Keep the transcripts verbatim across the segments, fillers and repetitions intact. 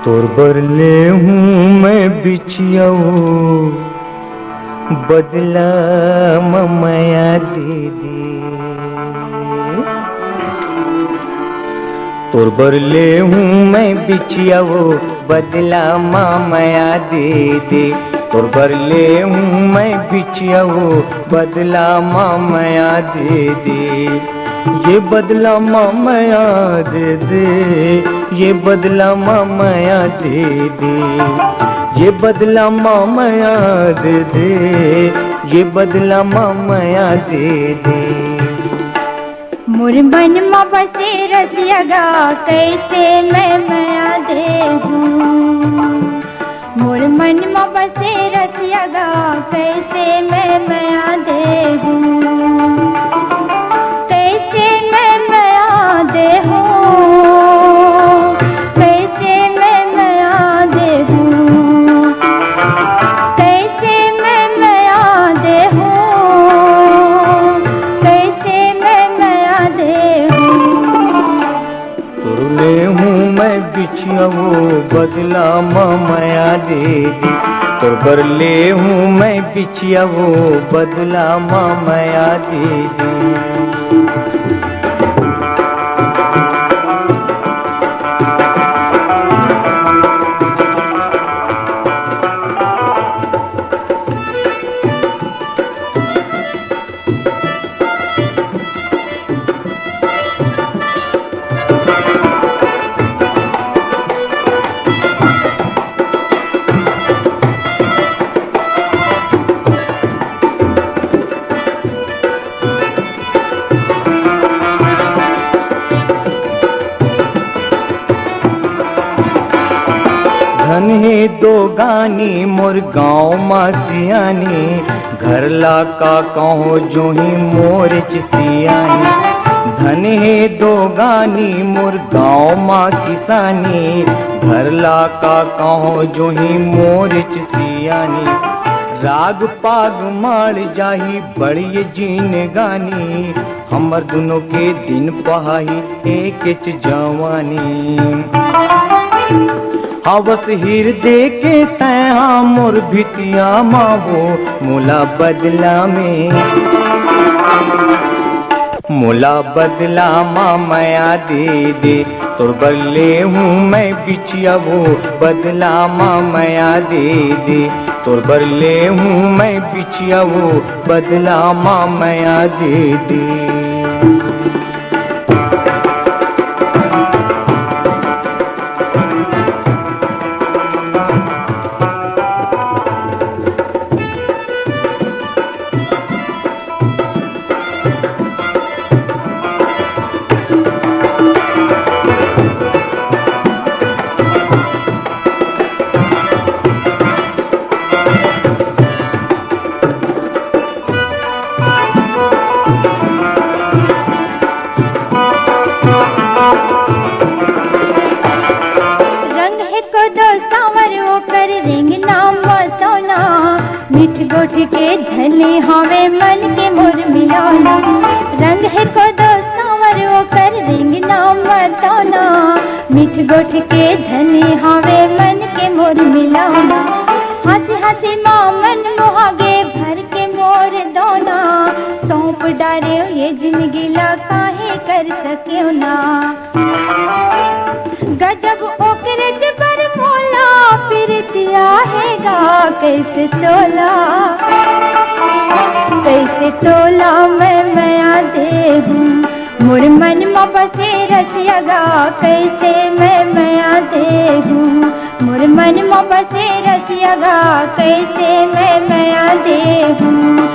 तोर बर ले हूँ मैं बिछिया वो, बदला म मया दे दे। तोर बर ले हूँ मैं बिछिया वो, बदला म मया दे दे। तोर बर ले हूँ मैं बिछिया वो, बदला म मया दे दे। ये बदला म मया दे दे, ये बदला म मया दे दे, ये बदला म मया दे दे, ये बदला म मया दे दे। मोर मन म बसे रसिया गा, कैसे मैं मया दे दूँ। मोर मन म बसे रसिया गा, कैसे मैं मया दे दूँ। कैसे मैं मया दे हूँ, कैसे मैं मया दे हूँ, कैसे मैं मया दे हूँ, कैसे मैं मया दे हूँ। तोर ले हूँ मैं बिछिया वो, बदला म मया दे दे। तोर बर ले हूँ मैं बिछिया वो, बदला म मया दे दे। धन हे दो गानी मोर गाँव म सियानी, घर ला का कहूँ जोही मोर चिसियानी। धन हे दो गानी मोर गाँव म किसानी, घर ला का कहूँ जोही मोर चिसियानी। राग पाग माड़ जाही बड़िए जिनगानी, हमर दुनों के दिन पहाही एकेच जवानी। हवस हिरदे के तैहा मोर भितिया मा वो, मोला बदला में, मोला बदला मा मया दे दे। तोर बर ले हूँ मैं बिछिया वो, बदला मा मया दे दे। तोर बर ले हूँ मैं बिछिया वो, बदला मा मया दे दे। रंग हे कोदो सांवर ओकर रेंगना मतौना, मीठ गोठ के धनी हवे मन के मोर मिलौना। रंग हे कोदो सांवर ओकर रेंगना मतौना, मीठ गोठ के धनी हवे मन के मोर मिलौना। हंसी हंसी मा मन मोहागे भर के मोर दौना, सौंप डारेव ये जिंदगी ला काहे कर सकेव ना। गजब ओकरे जबर मोला प्रीतिया हे गा, कैसे तोला, कैसे तोला मैं मया दे हूँ। मोर मन म बसे रसिया गा, कैसे मैं मया दे हूँ। मोर मन म बसे रसिया गा, कैसे मैं मया दे हूँ,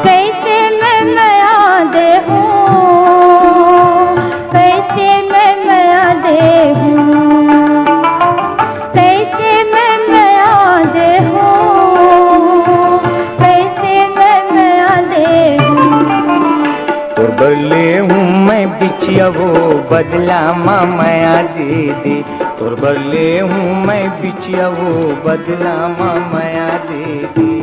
कैसे मैं मया दे हूँ, कैसे मैं मया दे हूँ, कैसे मैं मया दे हूँ, कैसे मैं मया दे हूँ। तोर बर ले हूँ मैं बिछिया वो, बदला मा मया दे दे। तोर बर ले हूँ मैं बिछिया वो, बदला मा मया दे दे।